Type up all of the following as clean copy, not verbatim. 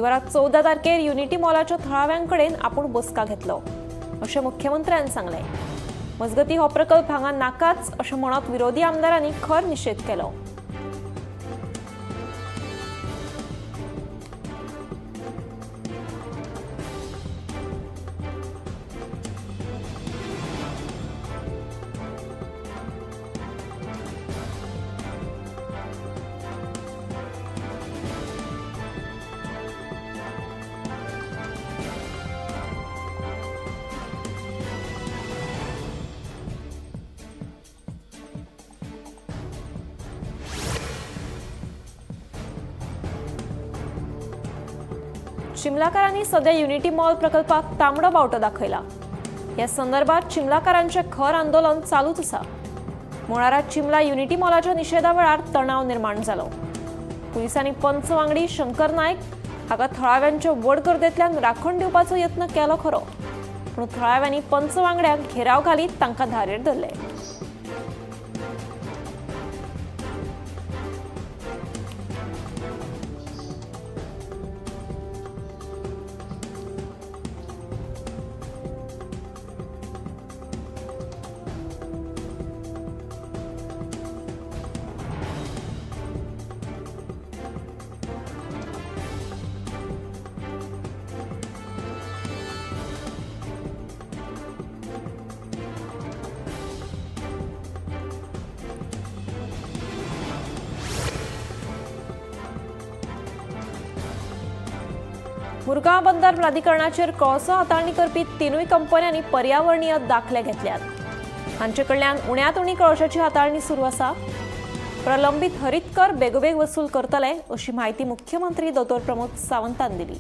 बुधवारा 14 तारखेर युनिटी मॉलाच्या थळाव्यां कडेन आपूण बसका घेतलो अशें मुख्यमंत्र्यान सांगलें। मजगतीं हो प्रकल्प हांगा नाकाच अशें म्हणत विरोधी आमदारांनी खर निशेध केलो। चिमलाकारांनी सध्या युनिटी मॉल प्रकल्पाक तांबडो बावटो दाखयला। ह्या संदर्भात चिमलाकारांचें खर आंदोलन चालूच आसा। मुळारा चिमला युनिटी मॉलाच्या निशेधा वेळार तणाव निर्माण जालो। पुलिसांनी पंच वांगडी शंकर नायक हाका थळाव्यांच्या व्हड गर्देंतल्यान राखण दिवपाचो यत्न केलो खरो, पूण थळाव्यांनी पंच वांगड्यांक घेराव घालीत तांकां धारेर धरले। मुरगांव बंदर प्राधिकरणाचेर कळसो हाताळणी करपी तिनूय कंपन्यांनी पर्यावरणीय दाखले घेतल्यात। हांचे कडल्यान उण्यांत उणी कळशाची हाताळणी सुरू आसा। प्रलंबीत हरीत कर बेगोबेग वसूल करतले अशी म्हायती मुख्यमंत्री दोतोर प्रमोद सावंतान दिली।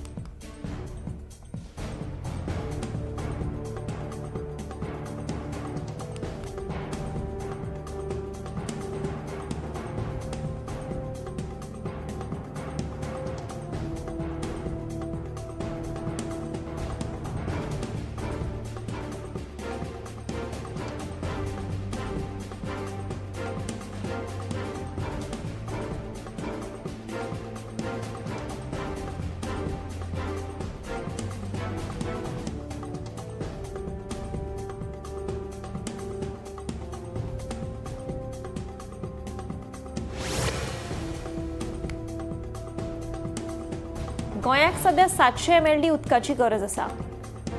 गोंयाक सध्या 700 MLD उदकाची गरज आसा।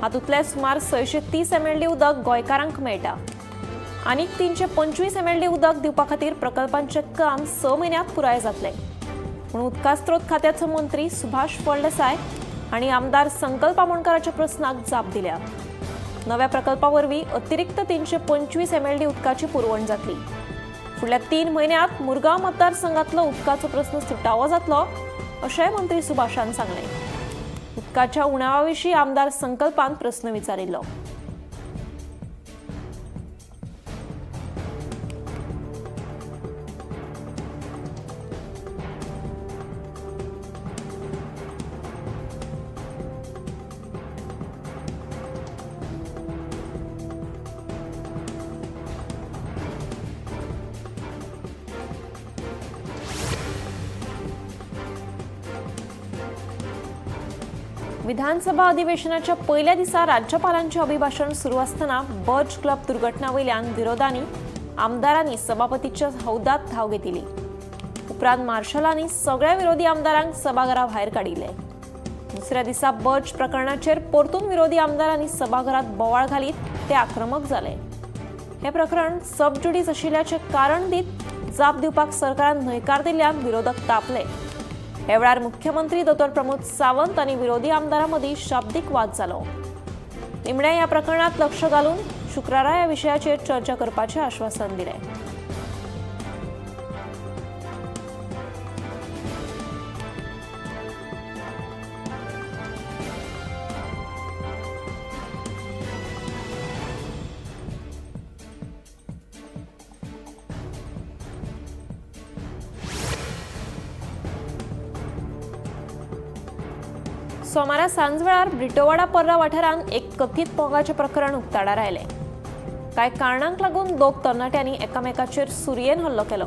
हातूंतले सुमार 630 MLD उदक गोंयकारांक मेळटा। आनीक 325 MLD उदक दिवपा खातीर प्रकल्पांचें काम 6 म्हयन्यांत पुराय जातलें पूण उदका स्रोत खात्याचो मंत्री सुभाष फळदेसाय हांणी आमदार संकल्प आमोणकाराच्या प्रस्नाक जाप दिल्या। नव्या प्रकल्पा वरवीं अतिरिक्त 325 MLD उदकाची पुरवण जातली। फुडल्या 3 म्हयन्यांत मुरगांव मतदारसंघातलो उदकाचो प्रस्न सुटावो जातलो अशेंय मंत्री सुभाषान सांगलें। उदकाच्या उणावा विशीं आमदार संकल्पान प्रस्न विचारिल्लो। विधानसभा अधिवेशनाच्या पयल्या दिसा राज्यपालांचे अभिभाषण सुरू असताना बर्च क्लब दुर्घटना वयल्यान विरोधांनी आमदारांनी सभापतीच्या हौदात धांव घेतली। उपरांत मार्शलांनी सगळ्या विरोधी आमदारांक सभाघरा भायर काडिल्ले। दुसऱ्या दिसा बर्च प्रकरणाचेर परतून विरोधी आमदारांनी सभाघरात बोवाळ घालीत ते आक्रमक जाले। हे प्रकरण सब ज्युडीस आशिल्ल्याचें कारण दीत जाप दिवपाक सरकारान न्हयकार दिल्ल्यान विरोधक तापले। ह्या वेळार मुख्यमंत्री दोतोर प्रमोद सावंत आनी विरोधी आमदारां मदीं शाब्दीक वाद जालो। निमण्या ह्या प्रकरणात लक्ष घालून शुक्रारा ह्या विशयाचेर चर्चा करपाचें आश्वासन दिलें। सोमारा सांजवेळार ब्रिटोवाडा पर्रा वाठारांत एक कथीत मोगाचें प्रकरण उक्ताडार आयलें। कांय कारणांक लागून दोग तरणाट्यांनी एकामेकाचेर सुरयेन हल्लो केलो।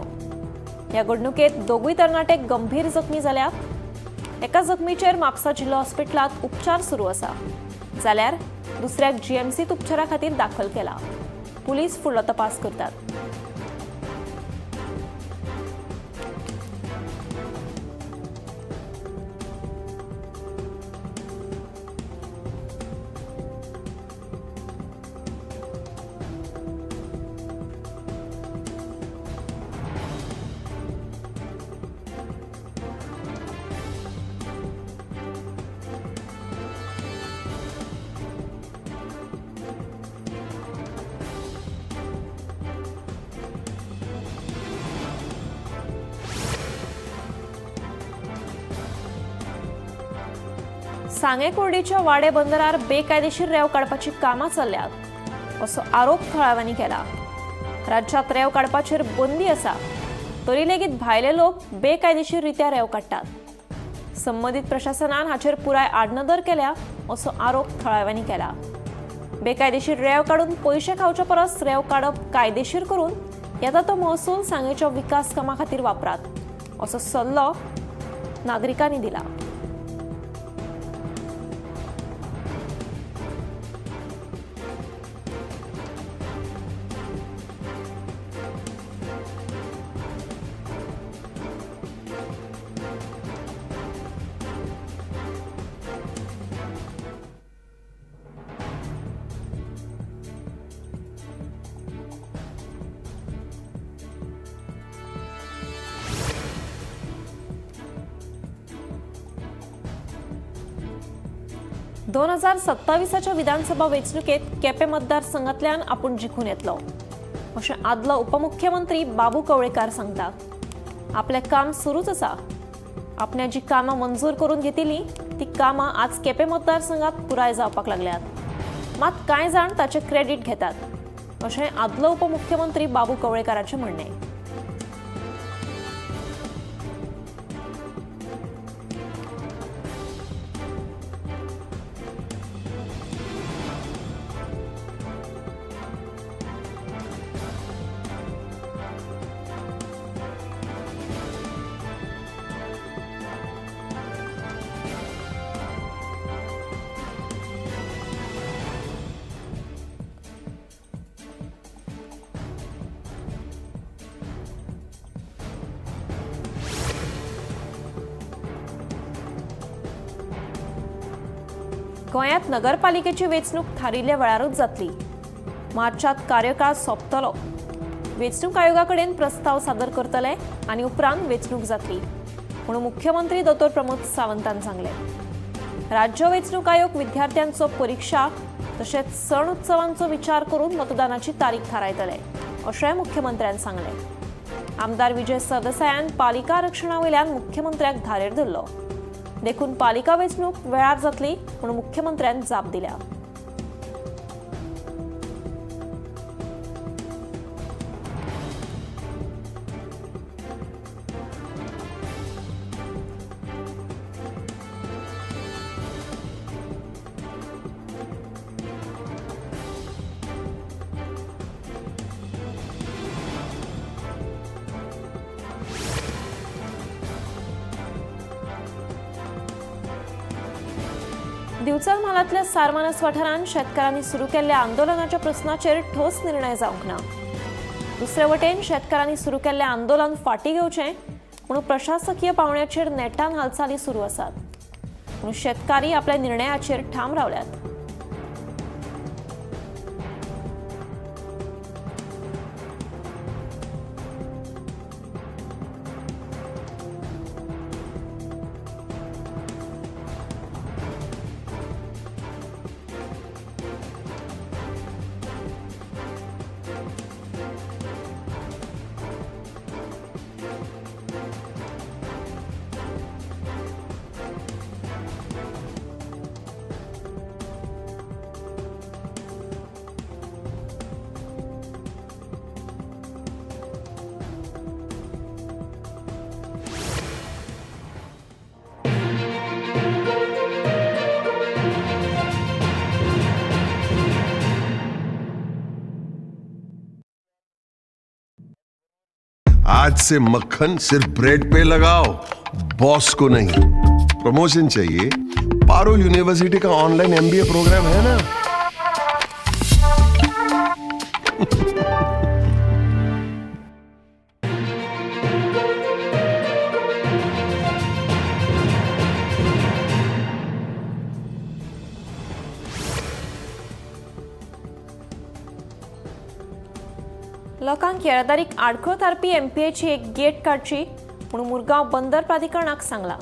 ह्या घडणुकेंत दोगूय तरणाटे गंभीर जखमी जाल्यात। एका जखमीचेर म्हापसा जिल्लो हॉस्पिटलांत उपचार सुरू आसा, जाल्यार दुसऱ्याक जीएमसीत उपचारा खातीर दाखल केला. पुलीस फुडलो तपास करतात. सांगे कुर्डीच्या वाडे बंदरार बेकायदेशीर रेंव काडपाची कामां चल्ल्यात असो आरोप थळाव्यांनी केला. राज्यांत रेंव काडपाचेर बंदी आसा तरी लेगीत भायले लोक बेकायदेशीर रित्या रेंव काडटात. संबंदीत प्रशासनान हाचेर पुराय आडनदर केल्या असो आरोप थळाव्यांनी केला. बेकायदेशीर रेंव काडून पयशे खावचे परस रेंव काडप कायदेशीर करून येता तो महसूल सांगेच्या विकास कामां खातीर वापरात असो सल्लो नागरिकांनी दिला. दोन हजार सत्तावीसाच्या विधानसभा वेंचणुकेत केपें मतदारसंघातल्यान आपूण जिखून येतलो अशें आदलो उपमुख्यमंत्री बाबू कवळेकार सांगता. आपलें काम सुरूच आसा. आपणे जी कामां मंजूर करून घेतिल्लीं ती कामां आज केपें मतदारसंघात पुराय जावपाक लागल्यात, मात कांय जाण ताचें क्रेडीट घेतात अशें आदलो उपमुख्यमंत्री बाबू कवळेकाराचें म्हणणें. गोंयांत नगरपालिकेची वेंचणूक थारिल्ल्या वेळारूच जातली. मार्चात कार्यकाळ सोंपतलो. वेंचणूक आयोगा कडेन प्रस्ताव सादर करतले आनी उपरांत वेंचणूक जातली म्हणून मुख्यमंत्री दोतोर प्रमोद सावंतान सांगलें. राज्य वेंचणूक आयोग विद्यार्थ्यांचो परिक्षा तशेंच सण उत्सवांचो विचार करून मतदानाची तारीख थारायतले अशेंय मुख्यमंत्र्यान सांगलें. आमदार विजय सरदेसायान पालिका आरक्षणा वयल्यान मुख्यमंत्र्याक धारेर धरलो, देखून पालिका वेंचणूक वेळार जातली म्हणून मुख्यमंत्र्यान जाप दिल्या. दिवचल म्हालांतल्या सारमानस वाठारांत शेतकारांनी सुरू केल्ल्या आंदोलनाच्या प्रस्नाचेर ठोस निर्णय जावंक ना. दुसरे वटेन शेतकारांनी सुरू केल्लें आंदोलन फाटीं घेवचें म्हणून प्रशासकीय पावंड्याचेर नेटान हालचाली सुरू आसात, पूण शेतकारी आपल्या निर्णयाचेर ठाम रावल्यात. आज से मक्खन सिर्फ ब्रेड पे लगाओ, बॉस को नहीं. प्रमोशन चाहिए, पारुल यूनिवर्सिटी का ऑनलाइन एमबीए प्रोग्राम है ना। लोकांक येरादारीक आडखळ थारपी एमपीएची एक गेट काडची म्हूण मुरगांव बंदर प्राधिकरणाक सांगलां.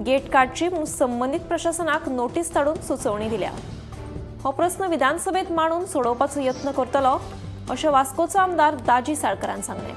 गेट काडची म्हूण संबंदीत प्रशासनाक नोटीस धाडून सुचोवणी दिल्या. हो प्रस्न विधानसभेत मांडून सोडोवपाचो यत्न करतलो अशें वास्कोचो आमदार दाजी साळकरान सांगलें.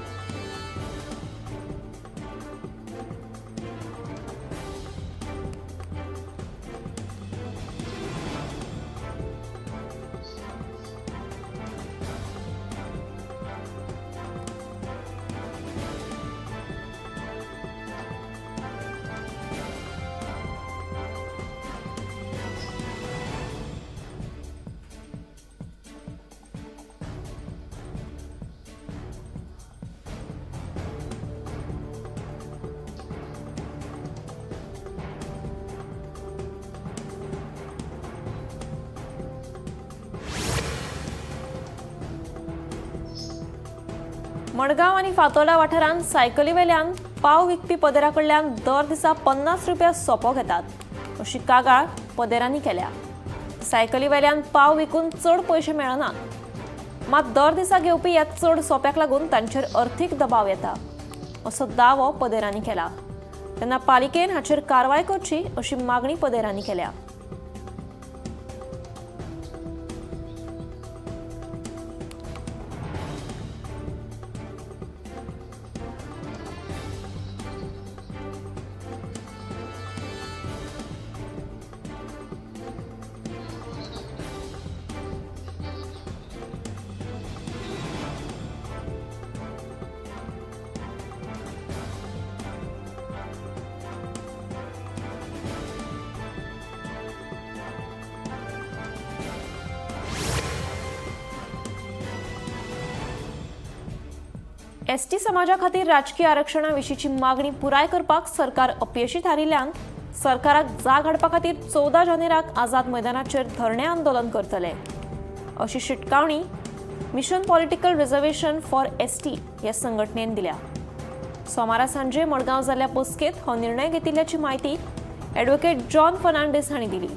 मडगांव आनी फातोर्डा वाठारांत सायकली वेल्यान पाव विकपी पदेरा कडल्यान दर दिसा 50 रुपया सोपो घेतात अशी कागाळ पदेरांनी केल्या. सायकली वेल्यान पाव विकून चड पयशे मेळनात, मात दर दिसा घेवपी ह्या चड सोप्याक लागून तांचेर अर्थीक दबाव येता असो दावो पदेरांनी केला. तेन्ना पालिकेन हाचेर कारवाय करची अशी मागणी पदेरांनी केल्या. एसटी समाजा खातीर राजकी आरक्षणा विशींची मागणी पुराय करपाक सरकार अपयशी थारिल्ल्यान सरकाराक जाग हाडपा खातीर 14 जानेराक आझाद मैदानाचेर धरणें आंदोलन करतले अशी शिटकावणी mission political reservation for ST ह्या संघटनेन दिल्या. सोमारा सांजे मडगांव जाल्ल्या बसकेंत हो निर्णय घेतिल्ल्याची म्हायती ॲडव्होकेट जॉन फर्नांडीस हांणी दिली.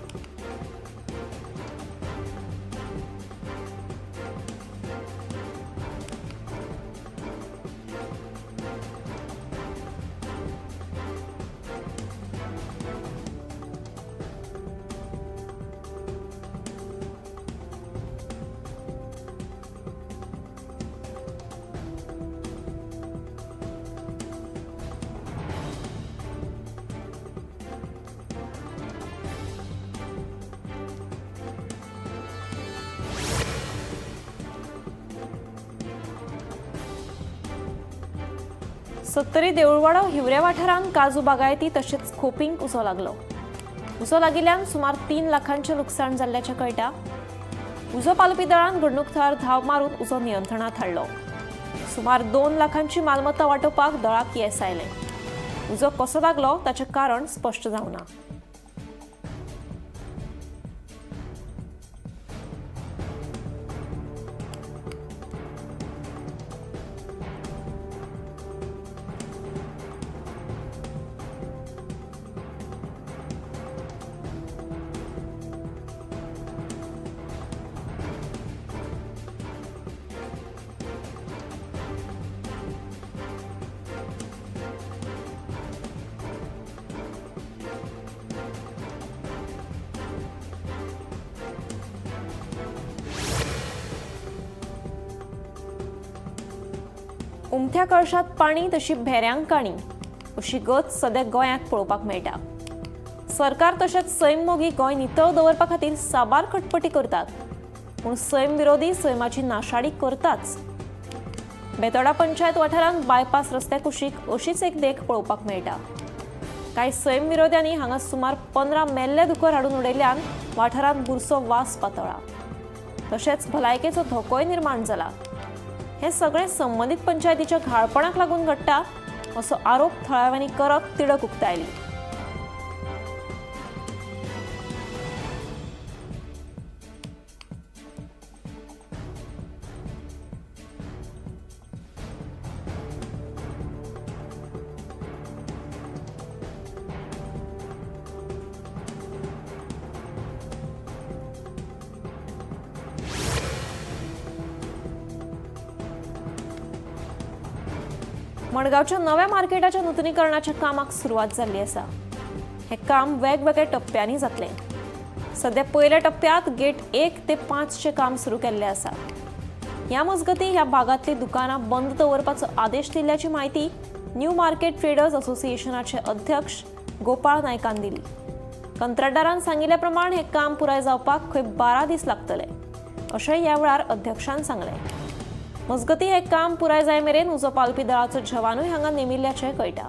सत्तरी देऊळवाडो हिवऱ्या वाठारांत काजू बागायती तशेंच खोपींक उजो लागलो. उजो लागिल्ल्यान सुमार 3 लाखांचें लुकसाण जाल्ल्याचें कळटा. उजो पालोवपी दळान घडणूक थळार धांव मारून उजो नियंत्रणांत हाडलो. सुमार 2 लाखांची मालमत्ता वांटोवपाक दळाक येस आयलें. उजो कसो लागलो ताचें कारण स्पश्ट जावना. उमथ्या कळशात पाणी तशी भेऱ्यांक काणी अशी गत सद्या गोंयांत पळोवपाक मेळटा. सरकार तशेंच सैम मोगी गोंय नितळ दवरपा खातीर साबार खटपटी करतात, पूण सैम विरोधी सैमाची नाशाडी करताच. बेतोडा पंचायत वाठारांत बायपास रस्त्या कुशीक अशीच एक देख पळोवपाक मेळटा. कांय सैम विरोध्यांनी हांगा सुमार 15 मेल्ले दुकर हाडून उडयल्ल्यान वाठारांत बुरसो वास पातळ्ळा, तशेंच भलायकेचो धोकोय निर्माण जाला. हे सगळें संबंदीत पंचायतीच्या घाळपणाक लागून घडटा असो आरोप थळाव्यांनी करत तिडक उक्तायली. मडगांवच्या नव्या मार्केटाच्या नुतनीकरणाच्या कामाक सुरवात जाल्ली आसा. हें काम वेगवेगळ्या टप्प्यांनी जातलें. सध्या पयल्या टप्प्यांत गेट 1 ते 5चें काम सुरू केल्लें आसा. ह्या मजगतीं ह्या भागांतलीं दुकानां बंद दवरपाचो आदेश दिल्ल्याची म्हायती न्यू मार्केट ट्रेडर्स असोसिएशनाचे अध्यक्ष गोपाळ नायकान दिली. कंत्राटदारान सांगिल्ल्या प्रमाण हें काम पुराय जावपाक खंय 12 दीस लागतले अशें ह्या वेळार अध्यक्षान सांगलें. मजगतीं हें काम पुराय जाय मेरेन उजो पालपी दळाचो जवानूय हांगा नेमिल्ल्याचें कळटा.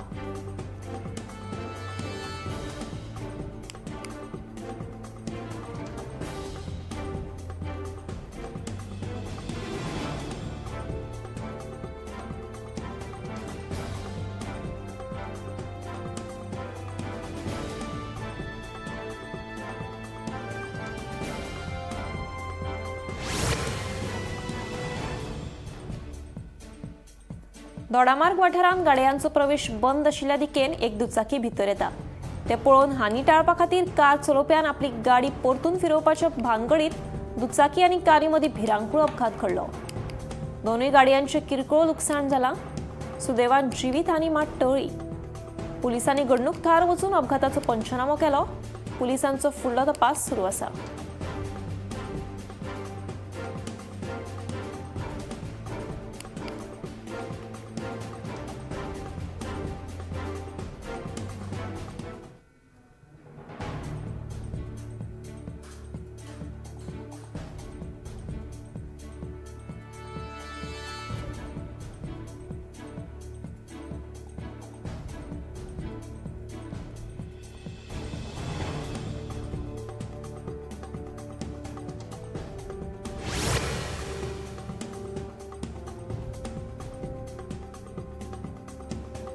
दोडामार्ग वाठारांत गाडयांचो प्रवेश बंद आशिल्ल्या दिकेन एक दुचाकी भितर येता. ते पळोवन हानी टाळपा खातीर कार चलोवप्यान आपली गाडी परतून फिरोवपाच्या भानगडीत दुचाकी आनी कारी मदीं भिरांकूळ अपघात घडलो. दोनूय गाडयांचें किरकोळ लुकसाण जालां. सुदैवान जिवीत हानी मात टळ्ळी. पुलिसांनी घडणूक थळार वचून अपघाताचो पंचनामो केलो. पुलिसांचो फुडलो तपास सुरू आसा.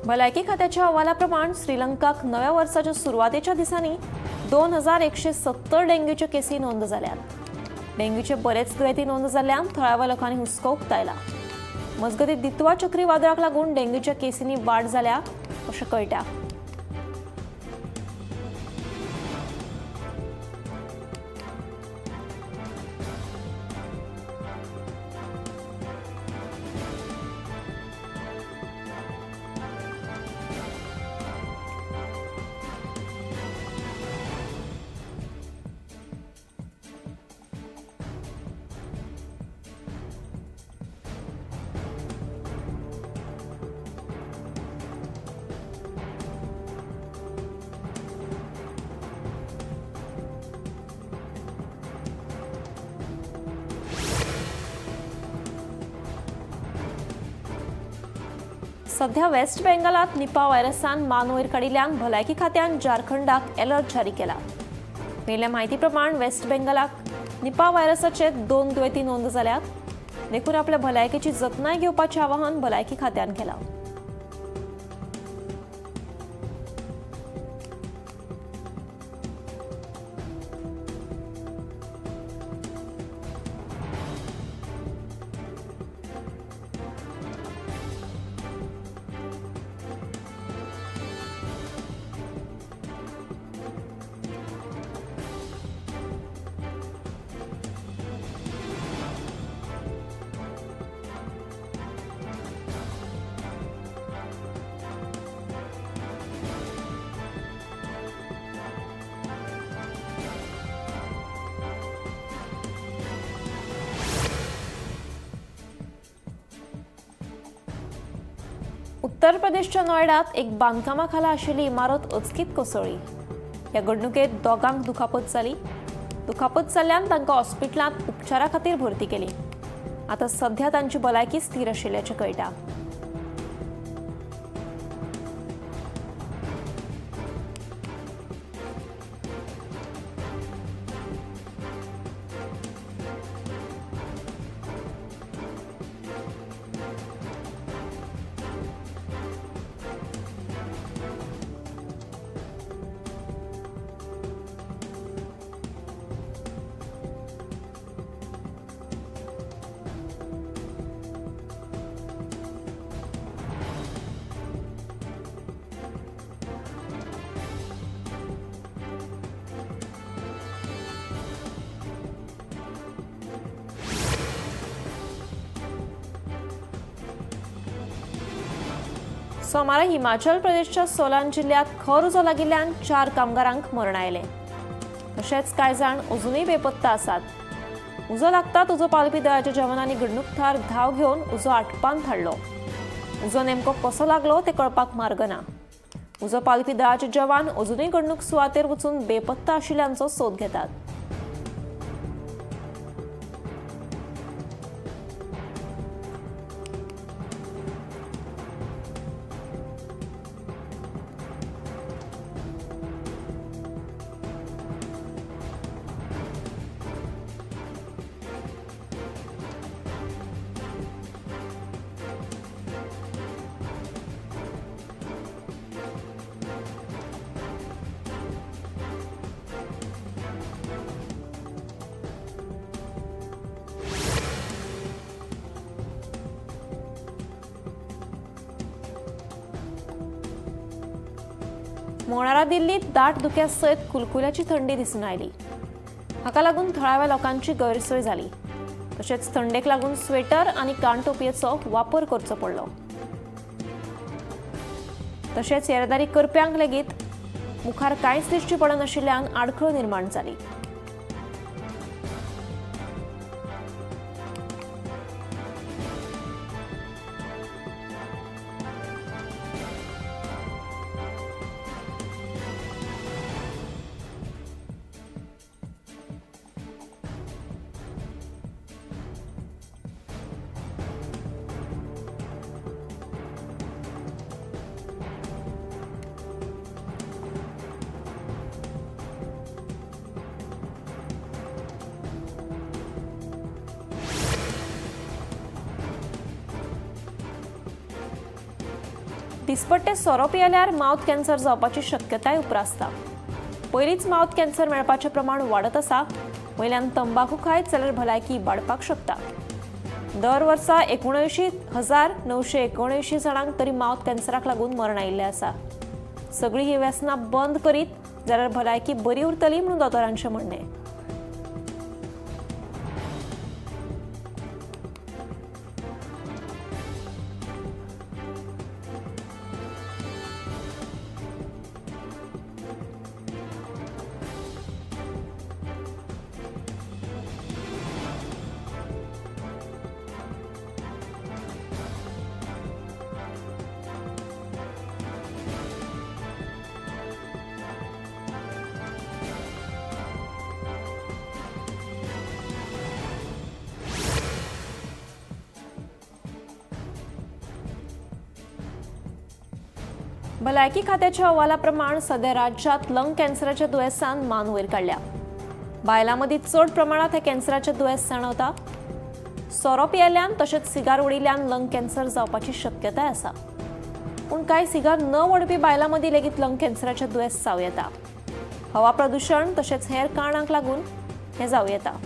भलायकी खात्याच्या अहवालाप्रमाण श्रीलंकाक नव्या वर्साच्या सुरवातेच्या दिसांनी 2170 डेंग्यूच्यो केसी नोंद जाल्यात. डेंग्यूचे बरेच दुयेंती नोंद जाल्ल्यान थळाव्या लोकांनी हुस्को उक्तायला. मजगतीं दित्वा चक्रीवादळाक लागून डेंग्यूच्या केसींनी वाड जाल्या अशें कळटा. सध्या वेस्ट बेंगालात निपा व्हायरसान मान वयर काडिल्ल्यान भलायकी खात्यान झारखंडाक अलर्ट जारी केला. मेल्या म्हायती प्रमाण वेस्ट बेंगालाक निपा व्हायरसाचे 2 दुयेंती नोंद जाल्यात. देखून आपल्या भलायकेची जतनाय घेवपाचें आवाहन भलायकी खात्यान केलां. उत्तर प्रदेशच्या नोएडात एक बांदकामाखाला आशिल्ली इमारत अचकीत कोसळ्ळी. ह्या घडणुकेत दोगांक दुखापत जाली. दुखापत जाल्ल्यान तांकां हॉस्पिटलांत उपचारा खातीर भरती केली. आतां सध्या तांची भलायकी स्थिर आशिल्ल्याचें कळटा. सोमारा हिमाचल प्रदेशच्या सोलान जिल्ल्यांत खर उजो लागिल्ल्यान 4 कामगारांक मरण आयलें. तशेंच कांय जाण अजुनूय बेपत्ता आसात. उजो लागतात उजो पालपी दळाच्या जवानांनी घडणूक थळार धांव घेवन उजो आटपान धाडलो. उजो नेमको कसो लागलो ते कळपाक मार्ग ना. उजो पालपी दळाचे जवान अजुनूय घडणूक सुवातेर वचून बेपत्ता आशिल्ल्यांचो सोद घेतात. मंगळारा दिल्लीत दाट धुक्या सयत कुलकुल्याची थंडी दिसून आयली. हाका लागून थळाव्या लोकांची गैरसोय जाली. तशेंच थंडेक लागून स्वेटर आनी कानटोपयेचो वापर करचो पडलो. तशेंच येरादारी करप्यांक लेगीत मुखार कांयच दिश्टी पडनाशिल्ल्यान आडखळ निर्माण जाली. दिसपट्टे सोरो पियेल्यार मावथ कॅन्सर जावपाची शक्यताय उप्रासता. पयलींच मावथ कॅन्सर मेळपाचें प्रमाण वाडत आसा. वयल्यान तंबाखू खायत जाल्यार भलायकी इबाडपाक शकता. दर वर्सा 79,979 जाणांक तरी मावथ कॅन्सराक लागून मरण आयिल्लें आसा. सगळीं ही व्यसनां बंद करीत जाल्यार भलायकी बरी उरतली म्हणून दोतोरांचें म्हणणें. भलायकी खात्याच्या अहवाला प्रमाण सध्या राज्यात लंग कॅन्सराच्या दुयेंसान मान वयर काडल्या. बायलां मदीं चड प्रमाणांत हे कॅन्सराचें दुयेंस जाणवता. सोरो पियेल्ल्यान तशेंच सिगार ओडिल्ल्यान लंग कॅन्सर जावपाची शक्यताय आसा. पूण कांय सिगार न ओडपी बायलां मदीं लेगीत लंग कॅन्सराचें दुयेंस जावं येता. हवा प्रदुशण तशेंच हेर कारणांक लागून हें जावं येता.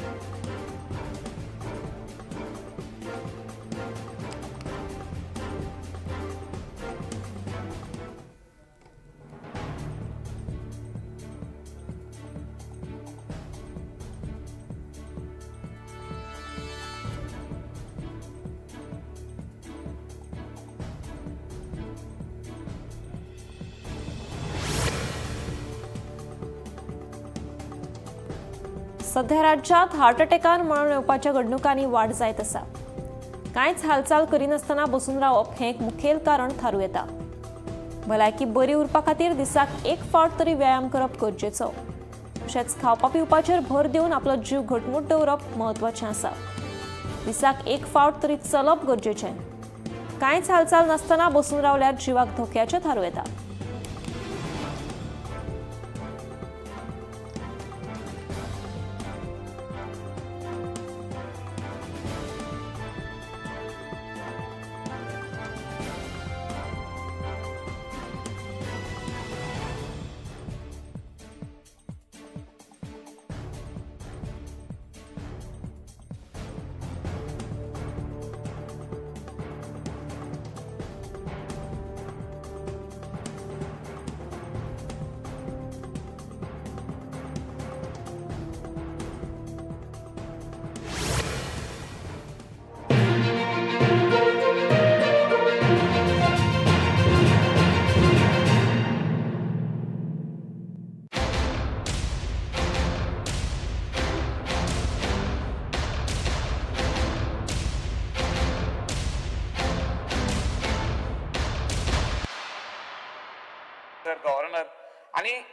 सध्या राज्यात हार्ट अटॅकान मरण येवपाच्या घडणुकांनी वाड जायत आसा. कांयच हालचाल करिनासतना बसून रावप हें एक मुखेल कारण थारूं येता. भलायकी बरी उरपा खातीर दिसाक एक फावट तरी व्यायाम करप गरजेचो. तशेंच खावपा पिवपाचेर भर दिवन आपलो जीव घटमूट दवरप म्हत्वाचें आसा. दिसाक एक फावट तरी चलप गरजेचें. कांयच हालचाल नासतना बसून रावल्यार जिवाक धोक्याचें थारूं येता.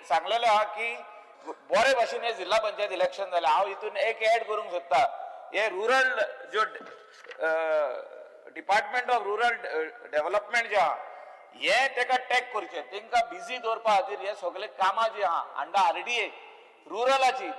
सांगलेलें आहा की बरे भाशेन हे जिल्हा पंचायत इलेक्शन जालें. हांव हितून एक एड करूंक सोदता, हे रुरल ज्यो डिपार्टमेंट ऑफ रुरल डेव्हलपमेंट जे आहा हे तेका टॅग करचें, तेंकां बिजी दवरपा खातीर हे सगळे कामां जी आहा अंडर आरडीए रुरलाची.